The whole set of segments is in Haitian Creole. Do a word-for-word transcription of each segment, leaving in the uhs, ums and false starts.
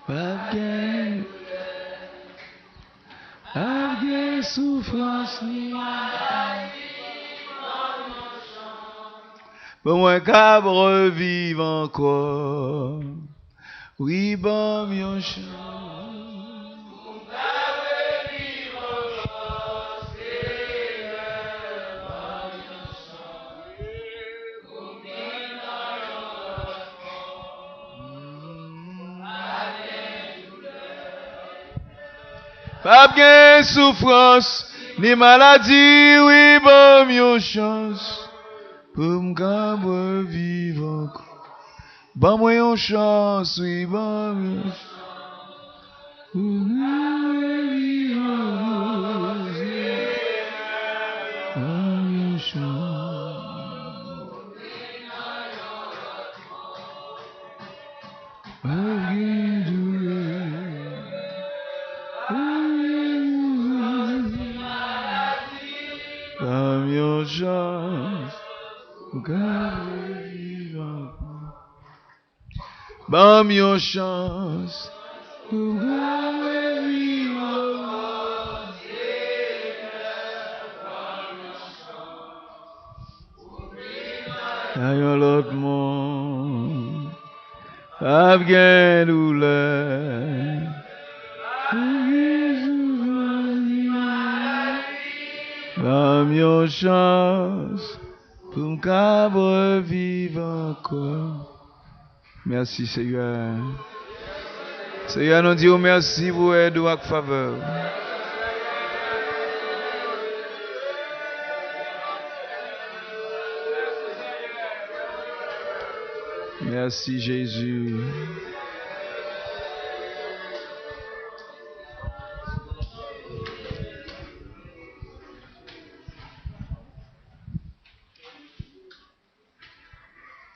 P ap gen doulè, p ap gen soufrans ni maladi. Bon, mwen kab reviv ankò. Wi, ban m yon chans. P ap gen soufrans, ni maladi, wi, ban m yon chans pou m ka reviv ankò. Ban mwen yon chans, wi, ban m yon chans. Pou m ka reviv ankò, Senyè, ban m yon chans. P ap gen doulè. Ban m yon chans. M ka reviv ankò. Ban m yon chans. M ka reviv ankò. Nan yon lòt mond, p ap gen doulè. Ban m yon chans pou m kab reviv ankò. Mèsi, Senyè. Senyè, nou di w mèsi pou èd ou ak favè w. Mèsi, Jezi.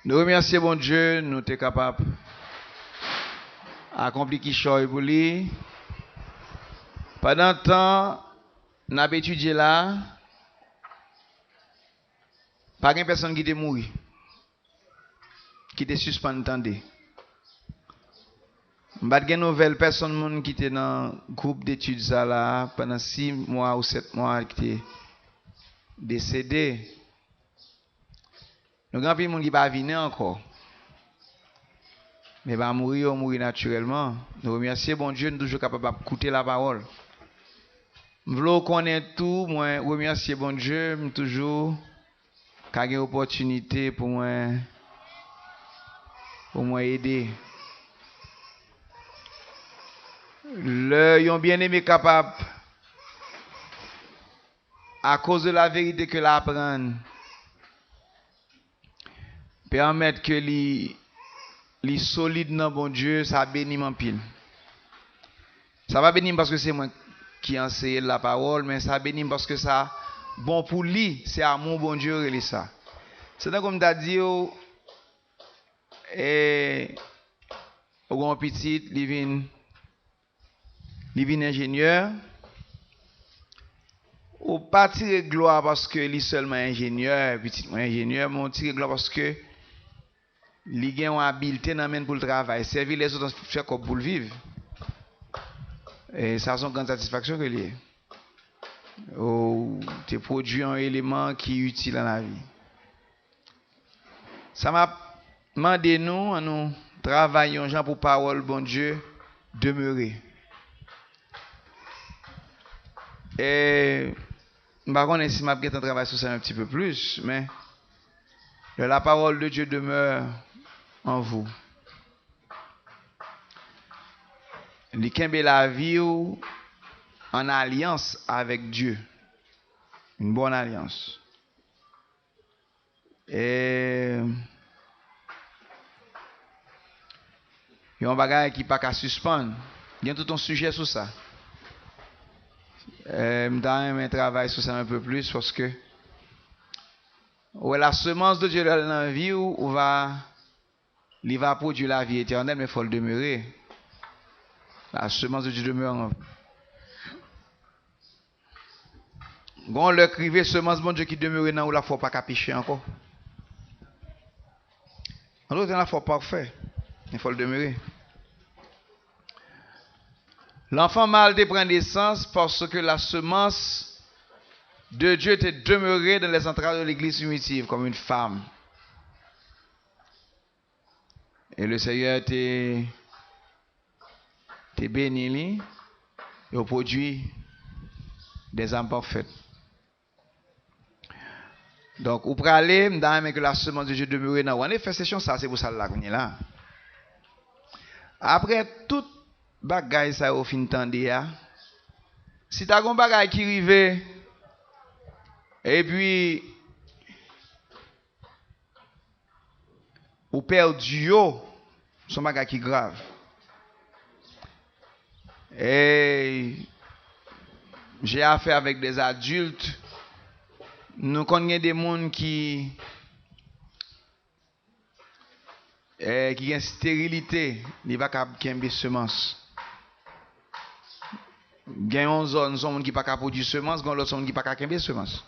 Nou remèsye Bondye, nou te kapab akonpli kichòy pou li. Pandan tan n ap etidye la, pa gen pèsonn ki te mouri, ki te sispann tande. M pa t gen nouvèl pèsonn moun ki te nan gwoup detid sa la pandan sis mwa ou sèt mwa ki te desede. Nou gen anpil moun ki pa vini ankò. Men pa mouri, yo mouri natirèlman. Nou remèsye Bondye, nou toujou kapab ap koute lapawòl. M vle w konnen tou, mwen remèsye Bondye, m toujou ka gen opòtinite pou mwen, pou mwen ede. Lè yon byeneme kapab, akoz de la verite ke l aprann, pèmèt ke li, li solid nan Bondye, sa beni m anpil. Sa pa beni m paske se mwen ki anseye l lapawòl, men sa beni m paske sa bon pou li, se amou Bondye yo rele sa. Se tankou m ta di w, e, ou gen yon pitit, li vin, li vin enjenyè. Ou pa tire glwa paske li sèlman enjenyè, pitit mwen enjenyè, men ou tire glwa paske li gen yon abilte nan men l pou l travay, sèvi lèzòt, fè kòb pou l viv. E sa se yon grann satisfaksyon ke l ye. Ou te pwodui yon eleman ki itil nan lavi. Sa m ap mande nou, ann nou travay yon jan pou pawòl Bondye demere. E m pa konnen si m ap gentan travay sou sa yon ti pe plis, men le la parole de Dieu demeure en vous. Li kenbe lavi w an alyans avèk Dye. Yon bòn alyans. E yon bagay ki pa ka sispann. Gen tout yon sijè sou sa. E m ta renmen travay sou sa yon pe plis paske, ou wè, la semence de Dieu lè l nan vi w, ou va, li va pwodui lavi etènèl, men fò l demere. La semence de Dieu demeure en vous. Gon lè k rive, semans Bondye ki demere nan ou la fè w pa ka peche ankò. Antretan la fè w pafè, men fò l demere. L'enfant mâle te pran nesans paske la semence de Dieu te demeure dans les entrailles de l'église primitive comme une femme. E le Seigneur te, te beni li, yo pwodui des âmes parfaites. Donk, ou prale, m ta renmen ke la semence de Dieu demeure nan ou. Anefè, se chans sa, se pou sa l la kounye la. Apre tout bagay sa yo fin tande a, si ta gon bagay ki rive, epi ou pèdi yo, se yon bagay ki grav. E j'ai affaire avec des adultes. Nou konn gen de moun ki, eh, ki gen sterilite, li pa kab kenbe semans. Gen yon zòn, se yon moun ki pa ka pwodui semans, gen yon lòt, se yon moun ki pa ka kenbe semans.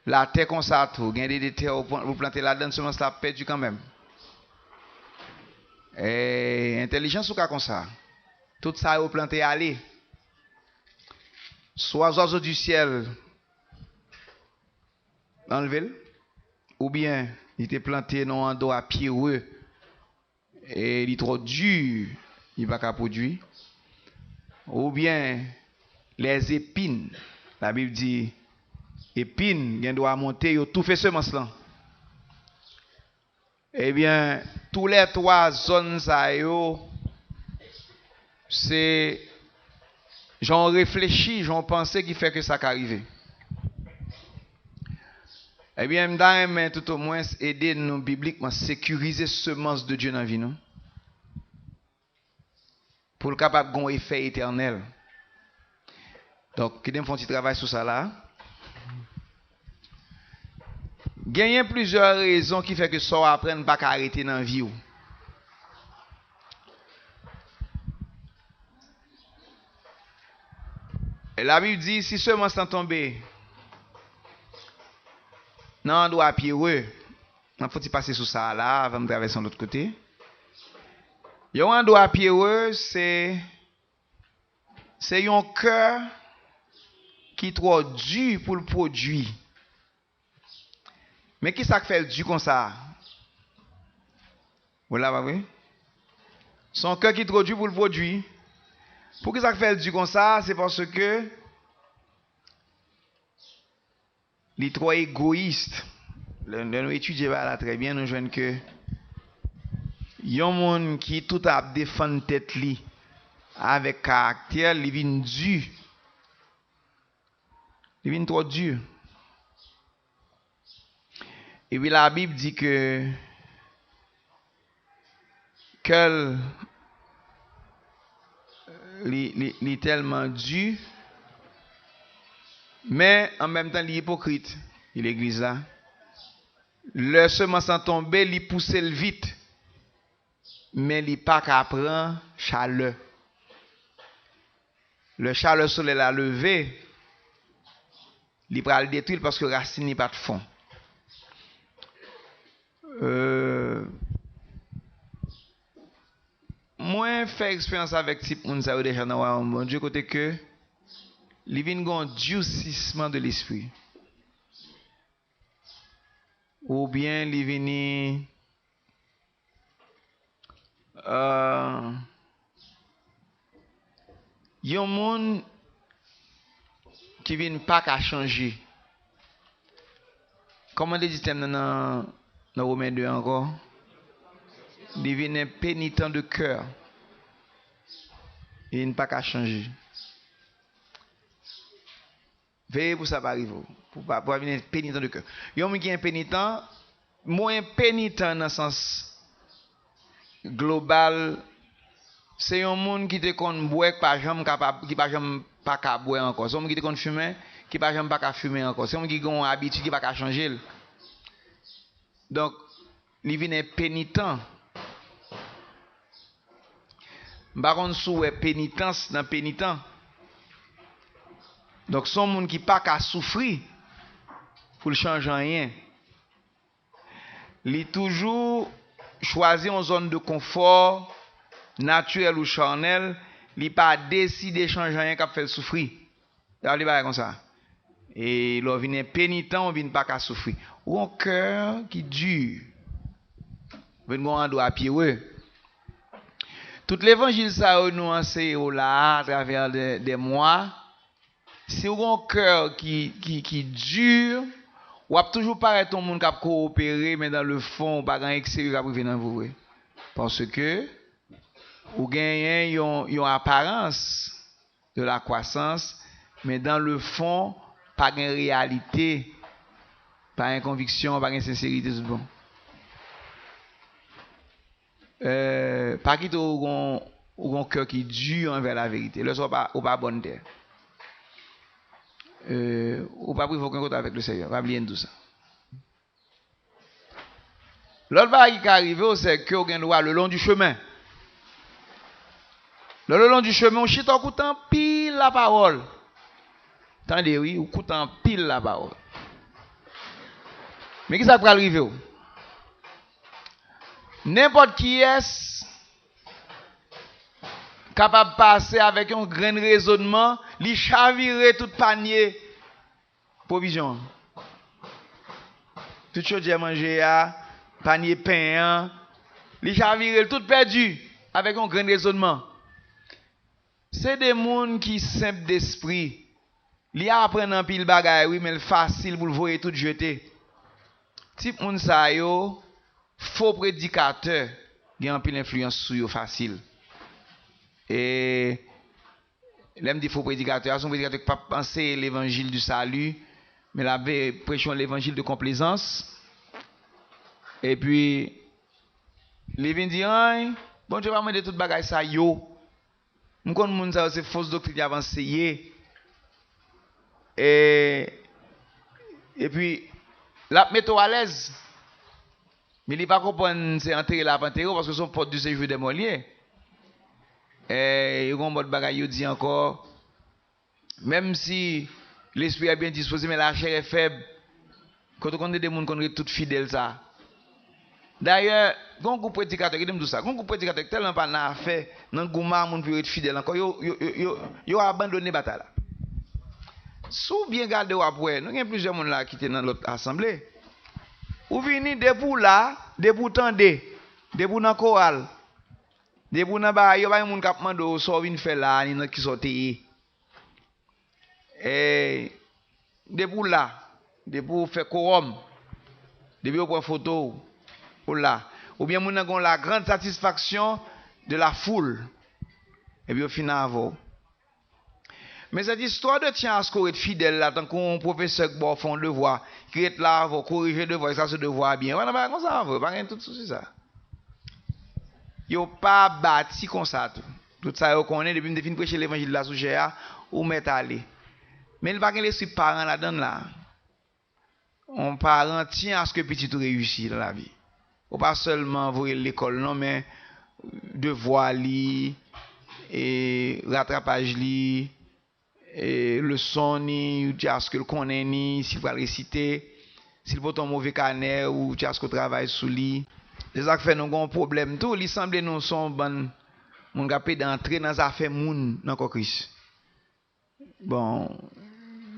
Latè konsa tou, gen de, de tè ou pran-, ou plante ladan, semans la ap pèdi kanmenm. E entèlijans ou ka konsa. Tout sa yo plante ale. Swa zwazo di syèl anlve l, oubyen li te plante nan yon andwa pyere, e li twò di, li pa ka pwodui. Oubyen les épines, Labib di, epin gen dwa monte, yo toufe semans lan. Ebyen, toulètwa zòn sa yo, se jan w reflechi, jan w panse ki fè ke sa ka rive. Ebyen, m ta renmen toutomwens ede nou biblikman sekirize semans de Dye nan vi nou, pou l kapab gen yon efè etènèl. Donk, kite m fè yon ti travay sou sa la. Genyen plizyè rezon ki fè ke sa w aprann pa ka rete nan vi w. E Labib di, si semans lan tonbe nan andwa pyere, m ap fouti pase sou sa a la, avan m travèse yon lòt kote. Yon andwa pyere, se, se yon kè ki twò di pou l pwodui. Men ki sa k fè l di konsa? Ou la, pa vre? Se yon kè ki twò di pou l pwodui. Poukisa k fè l di konsa? Se paske li twò egoyis. Lè, lè nou etidye bagay la trè byen, nou jwenn ke yon moun ki tout ap defann tèt li avèk karaktè l, li vin di. Li vin twò di. Epi Labib di ke kè l, li, li, li tèlman di, men an menm tan li ipokrit, li legliz la. Lè semans lan tonbe, li pouse l vit, men li pa ka pran chalè. Lè chalè solèy la leve, li pral detwi l paske rasin li pa t fon. Euh, mwen fè eksperyans avèk tip moun sa yo deja nan wayòm Bondye, kote ke li vin gen yon durcissement de l'esprit. Oubyen li vini, euh, yon moun ki vin pa ka chanje. Kòman te di tèm nan, nan, nan Women de ankò? Li vin enpenitan de kè. Li vin pa ka chanje. Veye pou sa pa rive w. Pou pa, pou pa vin enpenitan de kè. Yon moun ki enpenitan, mo enpenitan nan sans global, se yon moun ki te konn bwè, ki pa janm kapab, ki pa janm pa ka bwè ankò. Se yon moun ki te konn fimen, ki pa janm pa ka fimen ankò. Se yon moun ki gen yon abitid, ki pa ka chanje l. Donk, li vin enpenitan. M pa konn si w wè penitans nan penitan. Donk, se yon moun ki pa ka soufri pou l chanje anyen. Li toujou chwazi yon zòn de konfò natirèl ou chanèl li pa deside chanje anyen k ap fè l soufri. Sa vle bagay konsa. E lè w vin enpenitan, w vin pa ka soufri. Ou gon kè ki di. Ou vin gon andwa pyewe. Tout levanjil sa yo nou anseye w la a, atravè de, de mwa, si w gon kè ki, ki, ki di, w ap toujou parèt yon moun k ap kowopere, men dan le fon, w pa gen anyen ki serye k ap rive nan vi w vre. Paske ou genyen yon, yon aparans de la kwasans, men dan le fon, pa gen reyalite, pa gen konviksyon, pa gen senserite tout bon. Euh, pa kite w gon, w gon kè ki di anvè laverite. Lè sa w pa, w pa bòn tè. Euh, ou p ap rive okenn kote avèk Leseyè. Pa bliye n di w sa. Lòt bagay ki ka rive w, se ke w gen dwa le long du chemin. Lè le long du chemin, w chita w koute anpil lapawòl. Tande, wi, w koute anpil lapawòl. Men ki sa k pral rive w? Nenpòt kiyès kapab pase avèk yon grenn rezònman, li chavire tout panye pwovizyon an. Tout chodyè manje a, panye pen an, li chavire l tout pèdi avèk yon grenn rezònman. Se de moun ki senp despri. Li aprann anpil bagay, wi, men l fasil pou l voye tout jete. Tip moun sa yo, fo predikatè gen anpil enfliyans sou yo fasil. E lè m di fo predikatè a, se yon predikatè k p ap anseye levanjil di sali, men l ap preche yon levanjil de konplezans. Epi, li vin di, ann, Bondye pa mande tout bagay sa yo. M konn moun sa yo, se fos doktrin y ap anseye. E, epi, l ap mete w alèz. Men li pa konprann se antere l ap antere w, paske se yon pòt di sejou dè mò l ye. E, yo gen yon mòd bagay yo di ankò, menm si lespri a byen dispoze, men lachè è fèb. Kote w konn de moun konn ret tout fidèl sa. Dayè, gen yon gwoup predikatè, kite m di w sa, gen yon gwoup predikatè ki tèlman pa nan afè, nan gou mamoun pou yo ret fidèl ankò, yo, yo, yo, yo, yo abandone batay la. Si w byen gade, w ap wè, nou gen plizyè moun la ki te nan lòt asanble. Ou vini, depi w la, depi w tande, depi w nan koral, depi w nan bagay, yo pa gen moun k ap mande w sa w vin fè la a, ni nan kisa w te ye. E, depi w la, depi w fè kowòm, depi yo pran foto w, ou la. Oubyen moun nan gen yon la grande satisfaction de la foule. Epi yo fin avè w. Men sèt istwa de tyen aske w ret fidèl la, tankou yon pwofesè k ba w fè yon devwa, ki ret la avè w, korije devwa, ekzèse devwa a byen. Yo pa nan bagay konsa avè w, yo pa gen tout sousi sa. Yo pa bati konsa tou. Tout sa yo konnen, depi m te fin preche levanjil la sou chè a, ou mèt ale. Men li pa gen lespri paran ladan l la. Yon paran tyen aske pitit ou reyisi nan lavi. Ou pa sèlman voye l lekòl non, men devwa li, e ratrapaj li, e leson ni, ou tyen aske l konnen ni, si l pral resite, si l pote yon move kanè, ou tyen aske w travay sou li. Se sa k fè nou gen yon pwoblèm tou, li sanble nou se yon bann moun k ap pede antre nan zafè moun nan kò Kris. Bon,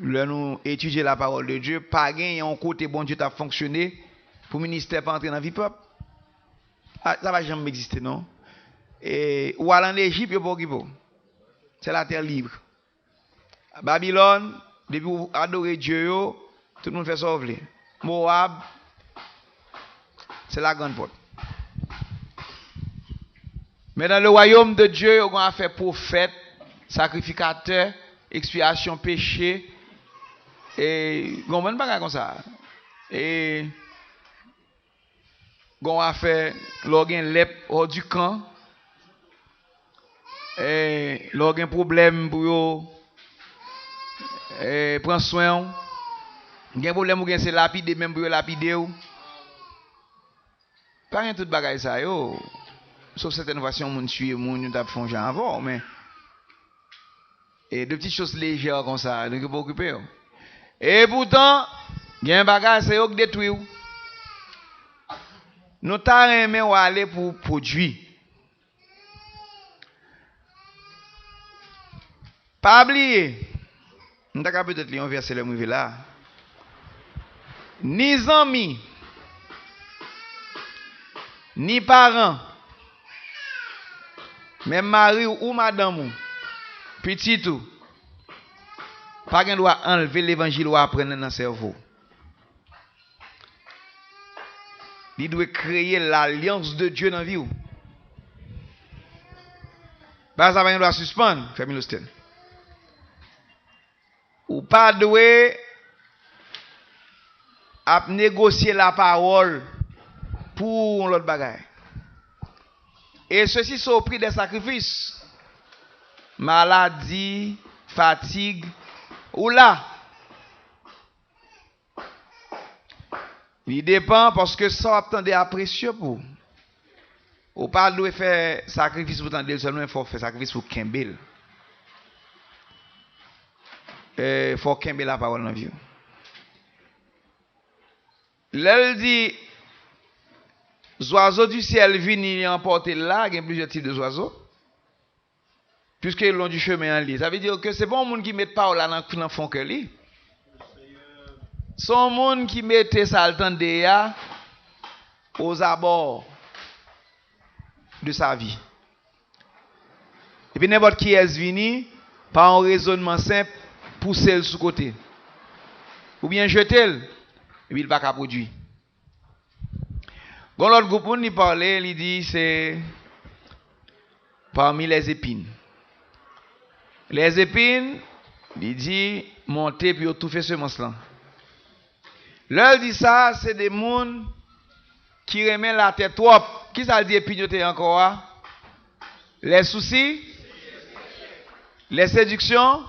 lè nou etidye la parole de Dieu, pa gen yon kote Bondye t ap fonksyone pou ministè pa antre nan vi pèp. A, sa pa janm egziste, non. E, ou al ann Ejip, yo pa okipe w. C'est la terre libre. Babilòn, depi w adore dye yo, tout moun fè sa w vle. Mowab, c'est la grande porte. Men dans le royaume de Dieu, yo gen afè pwofèt, sakrifikatè, ekspyasyon peche, e gon bann bagay konsa. E gon afè, lè w gen lèp, hors du camp, e lè w gen pwoblèm pou yo, e pran swen w. Gen pwoblèm ou gen, se lapide menm pou yo lapide w. Pa gen tout bagay sa yo. Sof sètèn fwa si yon moun tiye moun, yo t ap fè yon jan avè w, men, e de ti choz lejè konsa, nou ki pa okipe yo. E poutan, gen bagay, se yo k detwi w. Nou ta renmen w ale pou pwodui. Pa bliye, m ta ka petèt li yon vèsè lè m rive la. Ni zanmi, ni paran, menm mari w ou madanm ou, pitit ou, pa gen dwa anlve levanjil ou aprann nan sèvo w. Li dwe kreye l'alliance de Dieu nan vi w. Bagay sa pa gen dwa sispann, frè Milostin. Ou pa dwe ap negosye lapawòl pou yon lòt bagay. Et ceci c'est au prix des sacrifices. Maladi, fatig, ou la. Li depann paske sa w ap tande a presye pou ou. Ou pa dwe fè sakrifis pou tande l sèlman, fò w fè sakrifis pou kenbe l. E, fò w kenbe lapawòl nan vi w. Lè l di, zwazo di syèl vini, li anpòte l la, gen plizyè tip de zwazo. Puisque le long du chemin an li ye. Sa vle di ke se pa yon moun ki met pawòl la nan, nan fon kè li. Se yon moun ki mete sa l tande a aux abords de sa vie. Epi nenpòt kiyès vini, pa yon rezònman senp, pouse l sou kote. Oubyen jete l, epi l pa ka pwodui. Gon lòt gwoup moun li pale, li di se parmi les épines. Les épines, li di monte pou yo toufe semans lan. Lè l di sa, se de moun ki renmen latè twòp. Kisa l di épines yo te ye ankò a? Les soucis, les séductions.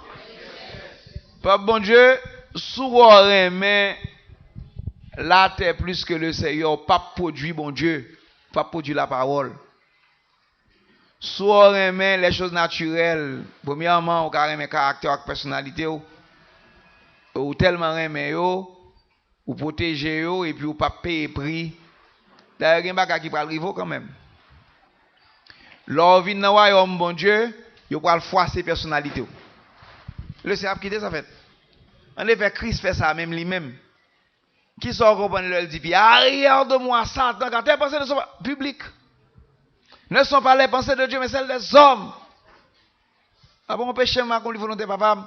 Pèp Bondye, si w renmen latè plis ke le Seyè, w p ap pwodui Bondye, w p ap pwodui lapawòl. Si w renmen les choses naturelles, premyèman, ou ka renmen karaktè w ak pèsonalite w. Ou tèlman renmen yo, ou pwoteje yo epi ou p ap peye pri. Dayè, gen bagay ki pral rive w kanmenm. Lè w vin nan wayòm Bondye, yo pral fwase pèsonalite w. Le Seyè ap kite sa fèt. Ann fè Kris fè sa menm li menm. Kisa w konprann lè l di, puis arrière de moi, Satan, car tes pensées ne sont pas publiques, ne sont pas les pensées de Dieu, mais celles des hommes. Apa w anpeche m akonpli volonte Papa m?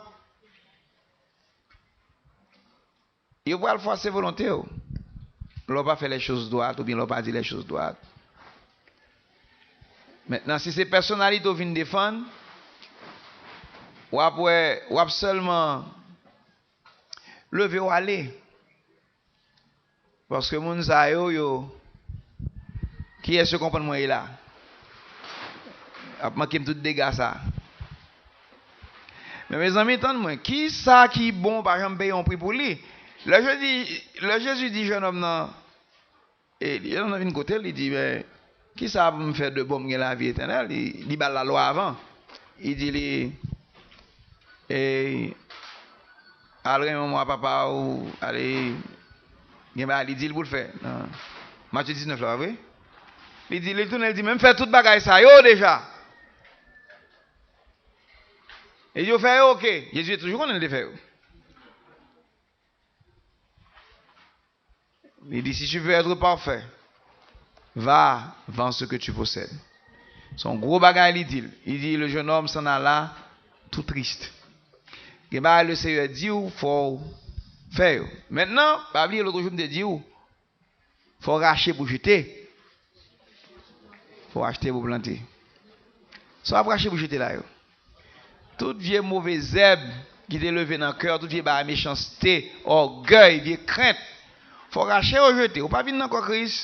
Yo pral fwase volonte w. Lè w pa fè les choses droites oubyen lè w pa di les choses droites. Mentnan, si se pèsonalite w vin defann, w ap wè, w ap sèlman leve w ale. Paske moun sa yo, yo, kiyès yo konprann mwen ye la? Ap manke m tout dega sa. Men mezanmi, tann mwen, kisa ki bon, pa janm peye yon pri pou li? Lè Jezi, lè Jezi di jennonm nan, e, jennonm nan vin kote l, li di, men, kisa pou m fè de bon m gen lavi etènèl? Li, li ba l lalwa avan. Li di li, e, al renmen manman w ak papa w, ale, gen bagay li di l pou l fè nan Matye diznèf la, pa vre? Li di, li tounen, li di, men m fè tout bagay sa yo deja. E yo fè yo, oke. Jezi toujou konnen l te fè yo. Li di, si tu veux être parfait, va, vends ce que tu possèdes. Se yon gwo bagay li di l. Li di, le jeune homme s'en alla tout triste. Gen bagay le Seyè di w, fò w fè yo. Mentnan, pa bliye lòt jou m te di w, fò w rache pou jete. Fò w achte pou plante. Sa w ap rache pou jete la yo? Tout vye move zèb ki te leve nan kè w, tout vye bagay mechanste, ògèy, vye krent, fò w rache yo jete. Ou pa vin nan kò Kris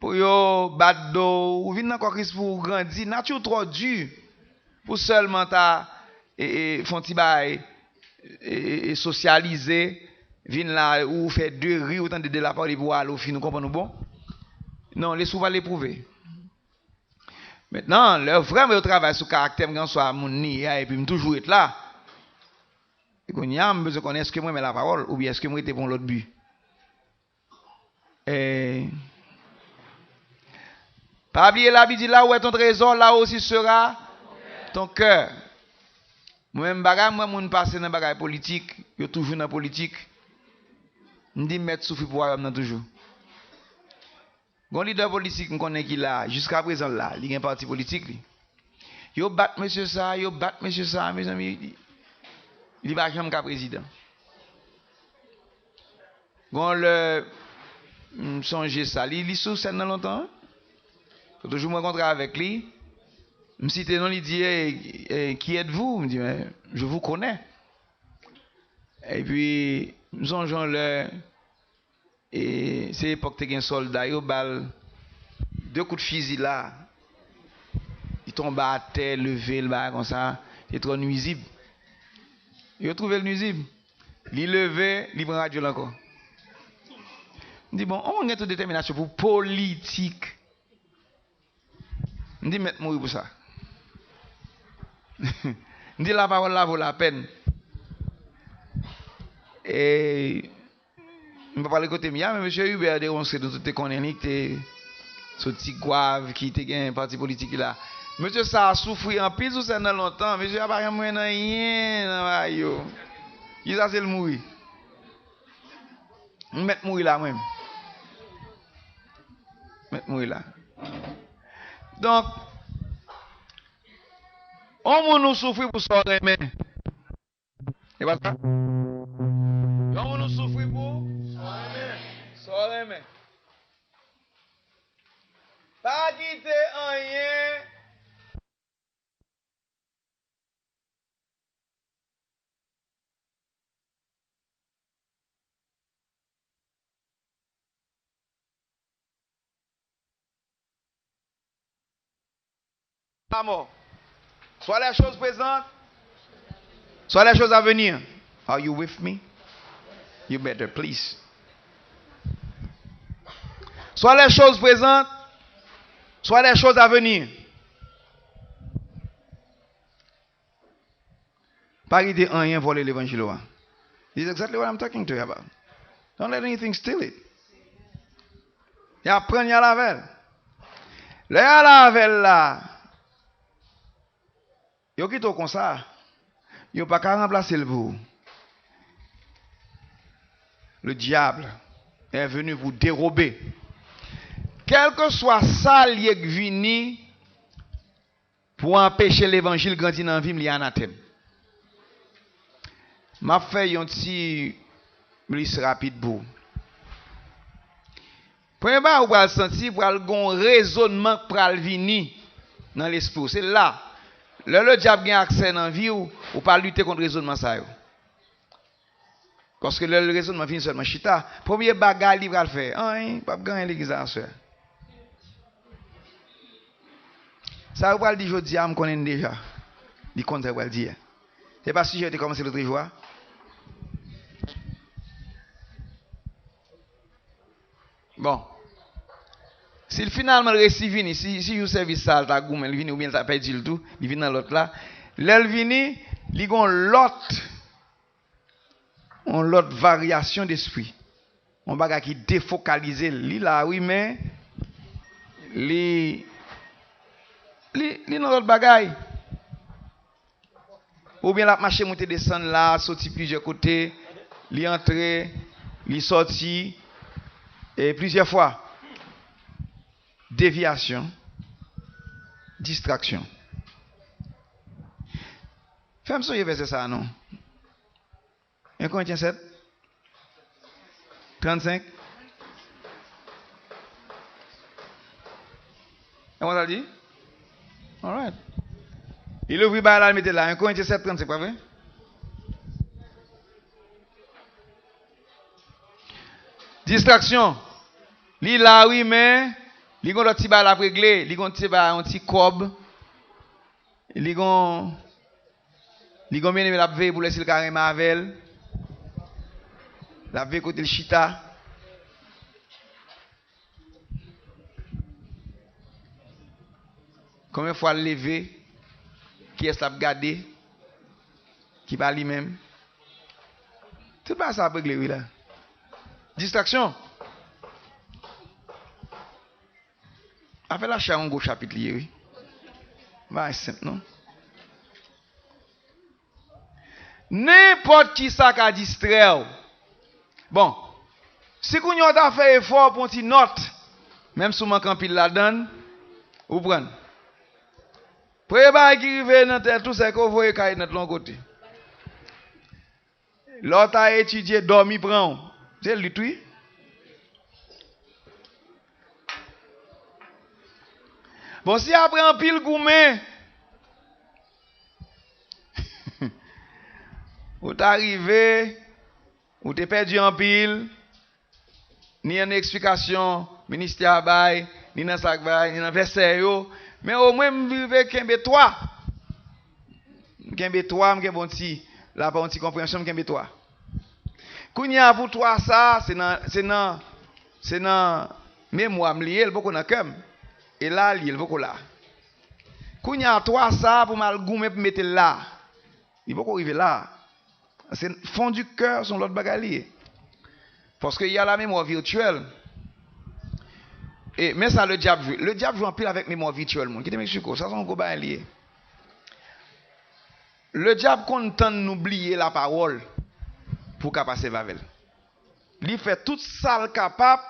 pou yo bat do w. Ou vin nan kò Kris pou w grandi. Nati w twò di pou sèlman ta, e, e, fè yon ti bagay, e, e, e, sosyalize, vin la, ou fè de ri, ou tande de lapawòl, epi w ale, ou fin, ou konprann ou bon. Non, lespri w pral epwouve. Mentnan, lè vrèman yo travay sou karaktè m, kèlkanswa moun li ye a, epi m toujou ret la. E kounye a, m bezwen konnen, èske m renmen lapawòl, oubyen èske m rete pou yon lòt bi? E, pa bliye, Labib di, là où est ton trésor, là aussi sera ton cœur. Mwen menm, bagay mwen, moun pase nan bagay politik, yo toujou nan politik. M di m mèt soufri pou wayòm nan toujou. Gon lidè politik m konnen ki la, jiska prezan l la, li gen pati politik li. Yo bat mesye sa, yo bat mesye sa, mezanmi, li, li pa janm ka prezidan. Gon lè, m sonje sa, li, li sou sèn nan lontan, wi. Toujou m rankontre avèk li, m site non, li di, "Eh, eh, qui êtes-vous?" M di, "Ben, je vous connais." Epi, m sonje yon lè, e, se epòk te gen sòlda, yo ba l de kout fizi la, li tonbe atè, leve l, bagay konsa, te twò nwizib. Yo twouve l nwizib. Li leve, li pran radyo l ankò. M di, "Bon, on moun gen tout detèminasyon pou politik." M di, "M mèt mouri pou sa." M di, "La parole la vaut la peine." E, m pa pale kote m ye a, men mesye Hubert Deronceray, nou tout te konnen li, ki te soti Gwav, ki te gen pati politik li la. Mesye sa a soufri anpil sou sèn nan lontan. Mesye a pa janm jwenn anyen nan bagay yo. Jiskaske l mouri. M mèt mouri la, mwen menm. M mèt mouri la. Donk, yon moun ou soufri pou sa w renmen. E pa sa? Yon moun ou soufri pou sa w renmen. Pa kite anyen la mò. Soit les choses présentes, soit les choses à venir. Are you with me? You better, please. Soit les choses présentes, soit les choses à venir. Pa kite anyen vòlè levanjil ou a. This is exactly what I'm talking to you about. Don't let anything steal it. Y ap pran l, y al avè l. Lè y al avè l la, yo kite w konsa. Yo pa ka ranplase l pou ou. Le diable est venu vous dérober. Kèlkeswa sa l ye k vini, pou anpeche levanjil grandi nan vi m, li anatèm. M ap fè yon ti lis rapid pou ou. Premye bagay ou pral santi, pral gon rezonman k pral vini nan lespri w. Se la, lè ledyab gen aksè nan vi w, ou pa lite kont rezonman sa yo. Paske lè rezonman vin sèlman chita, premye bagay li pral fè, anyen, p ap gen anyen legliz la aswè. Sa yo pral di jodi a, m konnen l deja. Li konn sa yo pral di a. Se pa sijè yo te kòmanse lotrejou a? Bon. Si l finalman resi vini, si, si jou sèvis sa a l ta goumen, l vini oubyen l ta pèdi l tou, li vin nan lòt la. Lè l vini, li gon lòt yon lòt varyasyon despri. Yon bagay ki defokalize l. Li la, wi, men li, li, li nan lòt bagay. Oubyen l ap mache moute desann la, soti plizyè kote, li antre, li sòti, e plizyè fwa. Devyasyon, distraksyon. Fè m sonje vèsè sa a non. En Korentyen sèt, trannsenk. E konsa l di? Alright. Li louvri bagay la, l mete la. En Korentyen sèt, trannsenk, pa vre? Distraksyon. Li la, wi, men li gon lòt ti bagay l ap regle. Li gon ti bagay, yon ti kòb. Li gon, li gon byeneme l ap veye pou l wè si l ka renmen avè l. L ap veye kote l chita. Konbyen fwa l leve? Kiyès l ap gade? Ki pa li menm? Tout bagay sa ap regle, wi, la. Distraksyon. Afè lachè a yon gwo chapit li ye, wi. Bagay senp, non? Nenpòt ki sa ka distrè w. Bon, si kounye a w ta fè efò pou yon ti nòt, menm si w manke anpil ladan l, ou pran l. Premye bagay ki rive nan tèt ou, se ke w voye kay nòt la yon kote. Lè w ta etidye, dòmi pran w. Se lit, wi. Bon, si apre anpil goumen, ou ta rive, ou te pèdi anpil, ni nan eksplikasyon ministè a bay, ni nan sa k bay, ni nan vèsè yo, men omwen m rive kenbe twa. M kenbe twa, m kenbe yon ti, la pa yon ti konpreyansyon, m kenbe twa. Kounye a, pou twa sa, se nan, se nan, se nan memwa m li ye, l poko nan kè m. E la l ye, l poko la. Kounye a, twa sa, pou m al goumen pou m mete l la. Li poko rive la. Se fond du cœur, se yon lòt bagay li ye. Paske y a la mémoire virtuelle. E, men sa ledyab jwe. Ledyab jwe anpil avèk memwa vityèl moun. Kite m eksplike w. Sa se yon gwo bagay li ye. Ledyab konn tann nou bliye lapawòl pou w ka pase avè l. Li fè tout sa l kapab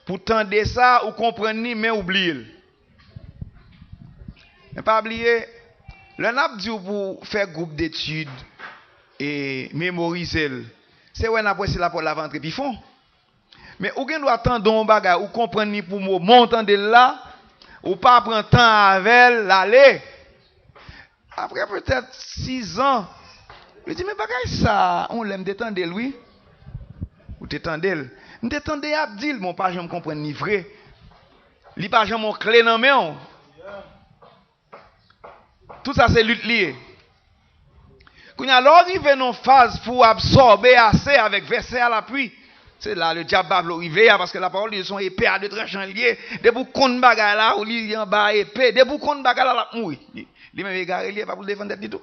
pou w tande sa, ou konprann li, men ou bliye l. Men pa bliye, lè n ap di w pou w fè gwoup detid e memorize l, se wè n ap wè si lapawòl la va antre pi fon. Men ou gen dwa tande yon bagay, ou konprann li pou mo, men w tande l la, ou pa pran tan avè l, l ale. Apre petèt sizan, li di, "Men bagay sa a, yon lè m te tande l, wi." Ou te tande l. "M te tande y ap di l, men w pa janm konprann li vre. Li pa janm yon kle nan men w." Tout sa se lit li ye. Kounye a, lè w rive nan yon faz pou w absòbe ase avèk vèsè a lapui, se la ledyab pa vle w rive a, paske lapawòl li se yon epe a de tranchan li ye. Depi w konn bagay la, ou li anba epe. Depi w konn bagay la, l ap mouri. Li, li menm egare li ye, pa pou l defann tèt li tou.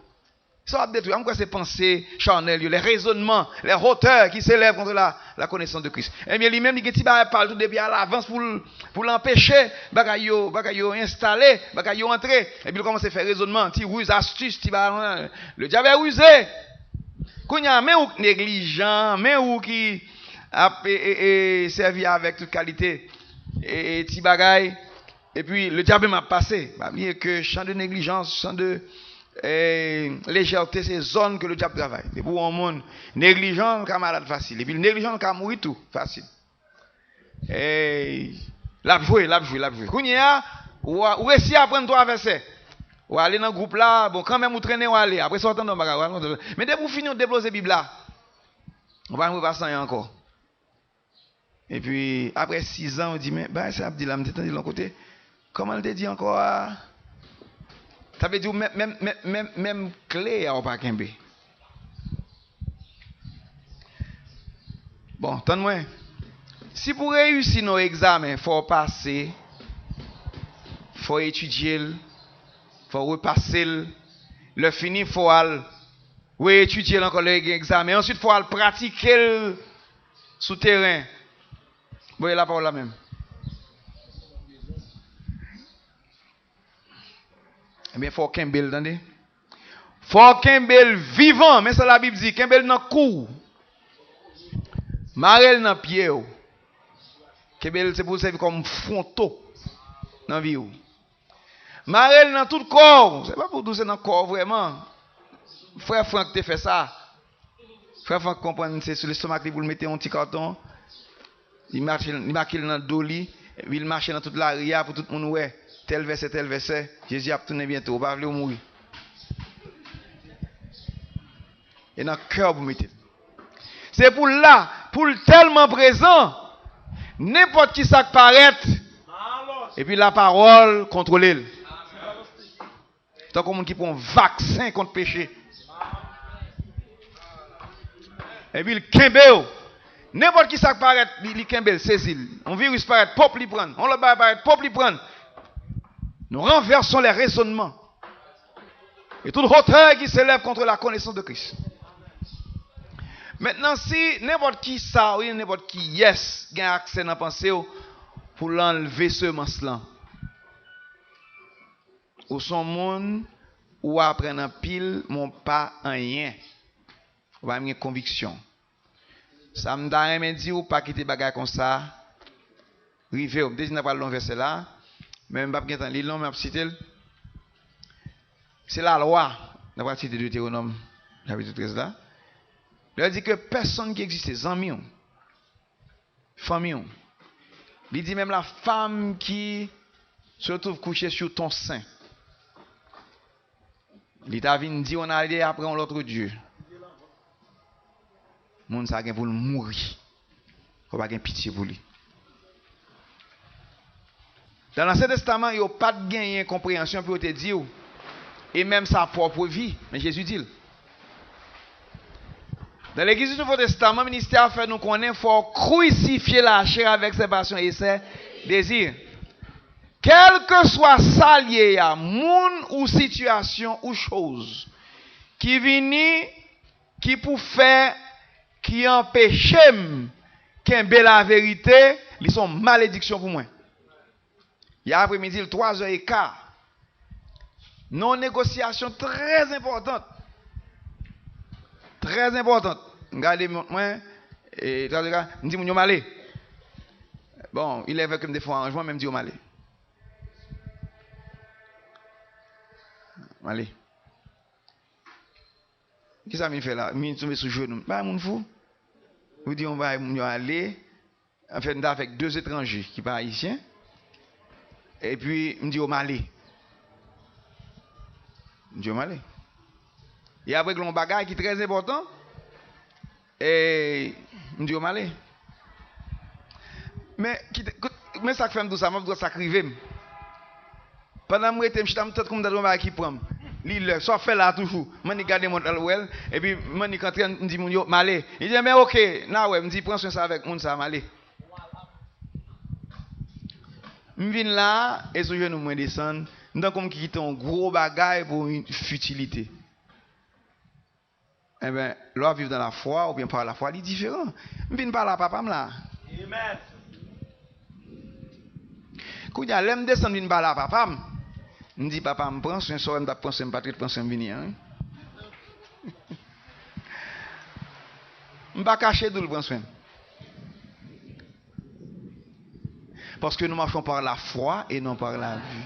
Sa w ap detwi a, m kwè se panse chanèl yo, les raisonnements, les hauteurs qui s'élèvent contre la, la connaissance de Christ. Ebyen, li menm, li gen ti bagay pa l tou depi alavans pou l, pou l anpeche bagay yo, bagay yo enstale, bagay yo antre. Epi l kòmanse fè rezònman, ti riz, astis, ti bagay. Ledyab est rusé. Kounye a, men ou k neglijan, men ou ki ap, e, e, e, sèvi avèk tout kalite, e, e, ti bagay. Epi, ledyab menm ap pase. Pa bliye ke chan de neglijans, chan de, eh, lejète, se zòn ke ledyab travay. Depi w yon moun neglijan, l ka malad fasil. Epi, neglijan, l ka mouri tou fasil. Eh, l ap jwe, l ap jwe, l ap jwe. Kounye a, ou, ou resi aprann twa vèsè. Ou ale nan gwoup la, bon, kanmenm ou trennen, ou ale. Apre sa, ou tande yon bagay, ou rakonte. Men depi w fini, ou deploze Bib la. Ou pa janm repase anyen ankò. Epi, apre sizan, ou di, "Men, bagay sa ap di la, m te tande l yon kote. Kòman l te di ankò a?" Sa vle di, ou menm, menm, menm, menm, menm kle a, ou pa kenbe. Bon, tann mwen. Si pou reyisi nan yon egzamen, fò w pase, fò w etidye l, fò w repase l. Lè fini, fò w al reyetidye l ankò lè gen egzamen. Answit, fò w al pratike l sou teren. Voye lapawòl la menm. Ebyen, fò w kenbe l, tande. Fò w kenbe l vivan. Men sa Labib di, kenbe l nan kou w. Mare l nan pye w. Kenbe l, se pou l sèvi kòm fwonto nan vi w. Mare l nan tout kò w. Se pa pou di w se nan kò w vrèman. Frè Frank te fè sa. Frè Frank konprann se sou lestomak li pou l mete yon ti katon. Li mache, li make l nan do li, epi l mache nan tout lari a pou tout moun wè. Tèl vèsè, tèl vèsè, Jezi ap tounen byento. Ou pa vle w mouri. E nan kè w pou mete l. Se pou l la, pou l tèlman prezan, nenpòt ki sa k parèt, epi lapawòl kontwole l. Tankou moun ki pran yon vaksen kont peche. Epi l kenbe w. Nenpòt ki sa k parèt, li, li kenbe l, sezi l. Yon viris parèt, pop, li pran l. Yon lòt bagay parèt, pop, li pran l. Nous renversons les raisonnements et toute hauteur qui s'élève contre la connaissance de Christ. Mentnan, si nenpòt ki sa, ou nenpòt ki yès gen aksè nan panse w pou l anlve semans lan, ou se yon moun, ou aprann anpil, men w pa anyen. Ou pa menm gen konviksyon. Sa m ta renmen di w, pa kite bagay konsa rive w. M te di n ta pral li yon vèsè la, men m p ap gen tan li l non, men m ap site l. Se lalwa. N ap pral site Detewonòm, chapit trèz la. Lè l di ke pèsonn ki egziste, zanmi w, fanmi w. Li di menm la femme qui se trouve couchée sur ton sein. Li ta vin di w ann ale apre yon lòt dye. Moun sa gen pou l mouri. Fò pa gen pitye pou li. Dan Ansyen Testaman, yo pa t genyen konpreyansyon pou yo te di w, e menm sa pwòp vi, men Jezi di l. Dan Legliz Nouvo Testaman, ministè a fè nou konnen fò w krisifye lachè avèk sè pasyon e sè dezi. Kèlkeswa sa l ye a, moun ou sitiyasyon ou choz ki vini, ki pou fè, ki anpeche m kenbe laverite, li se yon malediksyon pou mwen. Yè apremidi, l twazè eka. Nan yon negosyasyon trè enpòtan. Trè enpòtan. M gade mont mwen, e, twazè eka, m di moun yo m ale. Bon, il est vrai ke m te fè yon aranjman, men m di yo m ale. M ale. Kisa m vin fè la? M vin tonbe sou jenou m. Bay moun fou. Ou di yon bagay, moun yo ale. Anfen, m t avèk de etranje ki pa ayisyen. Epi, m di yo m ale. M di yo m ale. E apre, gen yon bagay ki trè enpòtan. E, m di yo m ale. Men, kite, kout, men sa k fè m di w sa, m ap di w sa k rive m. Pandan m rete, m chita, m tankou m tande yon bagay ki pran m. Li lè, sa w ap fè la a toujou. M annik gade mont la, l wè l, epi m annik antre, m di moun yo, m ale. Li di, "Enben, oke, n a wè." M di, "Pran swen sa avèk moun sa a, m ale." M vin la a, e sou jenou mwen desann, m tankou m kite yon gwo bagay pou yon fitilite. Enben, lè w ap viv nan lafwa oubyen pa lafwa, li diferan. M vin pale a papa m la. Amen. Kounye a, lè m desann vin pale a papa m, m di, "Papa m, pran swen, sa w wè m t ap pran swen, m pa t ret pran swen m vini an, wi." M pa kache di w l pran swen m. Paske nou machons par la foi et non par la vue.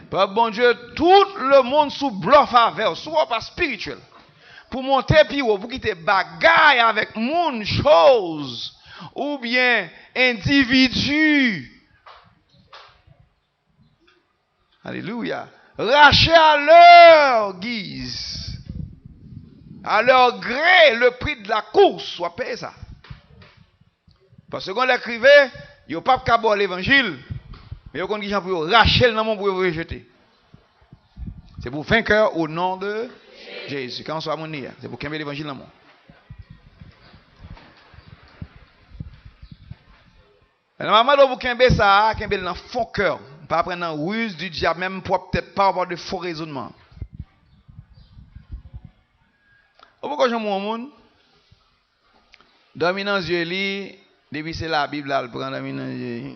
Pèp Bondye, tout lemonn sou blòf avè w, sou w pa espirityèl. Pou monte pi wo, pou kite bagay avèk moun, choz, oubyen endividi. Alelouya. Rache a lè giz, a lè gre, le pri de la kous, w ap peye sa. Paske gon lè k rive, yo p ap ka ba w levanjil, men yo konn kijan pou yo rache l nan men w pou yo voye jete. Se pou vainqueur au nom de Jésus. Kèlkanswa moun li ye, se pou kenbe levanjil nan men w. Lè m ap mande w pou kenbe sa a, kenbe l nan fon kè w. Pa pran nan ruse du diable, menm pwòp tèt pa w, pa de fo rezònman. Ou poko janm wè yon moun dòmi nan zye li, depi se Labib la l pran, dòmi nan zye li.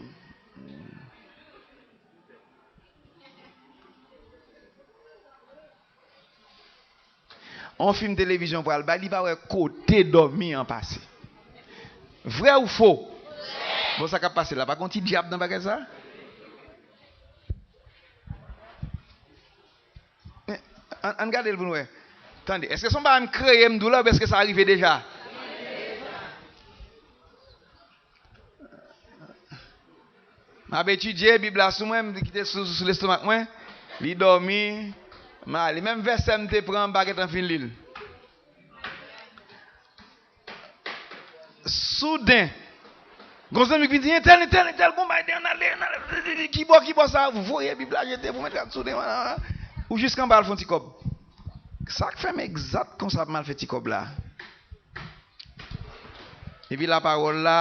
On fim televizyon pral bay, li pa wè kote dòmi an pase. Vrè ou fo? Bon, sa k ap pase la, pa gon ti dyab nan bagay sa? Men, ann, ann gade l pou n wè. Tande, èske se yon bagay m kreye, m di w la, oubyen èske sa rive deja? M ap etidye Bib la sou mwen, m kite sou, sou lestomak mwen. Li dòmi, m ale. Menm vèsè m te pran, m pa gentan fin li l. Souden, gon zanmi k vin di, "Entèl, entèl, entèl, gon bagay, ann ale, ann ale." Kibò, kibò sa, voye Bib la jete pou mèt rad souden. Ou jis anba al fè yon ti kòb. Sa k fè m egzat konsa pou m al fè ti kòb la? Epi lapawòl la,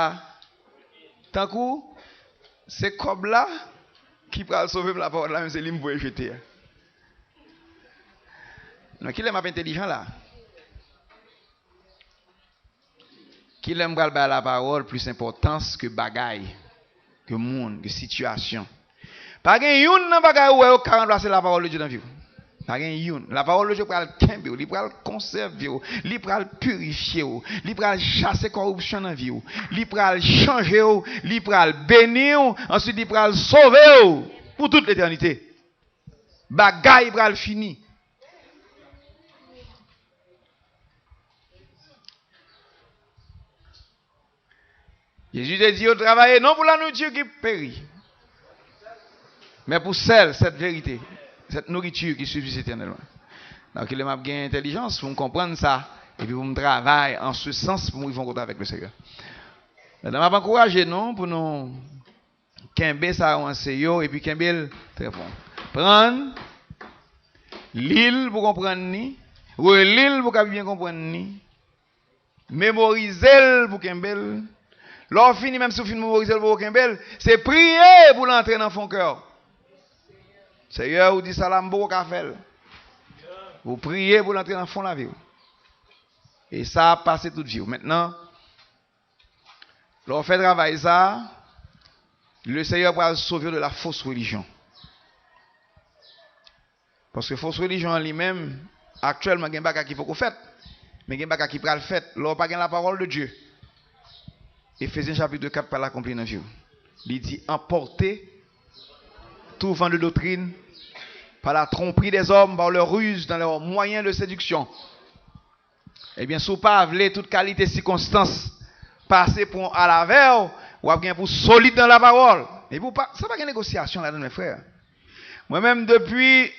tankou se kòb la ki pral sove m, lapawòl la menm se li m voye jete a. Non, kilè m ap entèlijan la? Kilè m pral bay lapawòl plis enpòtans ke bagay, ke moun, ke sitiyasyon? Pa gen youn nan bagay ou wè yo k ka ranplase lapawòl de Dye nan vi w. Pa gen youn. Lapawòl de Dye pral kenbe w, li pral konsève w, li pral pirifye w, li pral chase kòripsyon nan vi w, li pral chanje w, li pral beni w, answit li pral sove w pou tout letènite. Bagay pral fini. Jezi te di yo, travay non pou la nourriture qui périt, mais pour celle, cette vérité, cette nourriture qui subsiste éternellement. Donk, lè m ap gen entèlijans pou m konprann sa, epi pou m travay an se sans pou m rive rankontre avèk le Seigneur. Mentnan, m ap ankouraje nou pou nou kenbe sa yo anse yo, epi kenbe l trè fò. Pran l, li l pou konprann li, reli l pou w ka byen konprann li, memorize l pou kenbe l. Lè w fini, menm si w fin memorize l, pou w kenbe l, se priye pou l antre nan fon kè w. Seyè, ou di sa la, m poko ka fè l. Ou priye pou l antre nan fon lavi w. E sa ap pase tout vi w. Mentnan, lè w fè travay sa, le Seigneur pral sove w de la fausse religion. Paske fos relijyon an li menm, aktyèlman gen bagay ki poko fèt, men gen bagay ki pral fèt lè w pa gen la parole de Dieu. Efésyen chapit kat pral akonpli nan vi w. Li di, emporter tout vent de doctrine par la tromperie des hommes, par leur ruse, dans leurs moyens de séduction. Ebyen, si w pa vle tout kalite sikonstans pase pou w al avè w, w ap gen pou w solid nan lapawòl. Epi w pa, sa pa gen negosyasyon ladan l, men frè. Mwen menm, depi,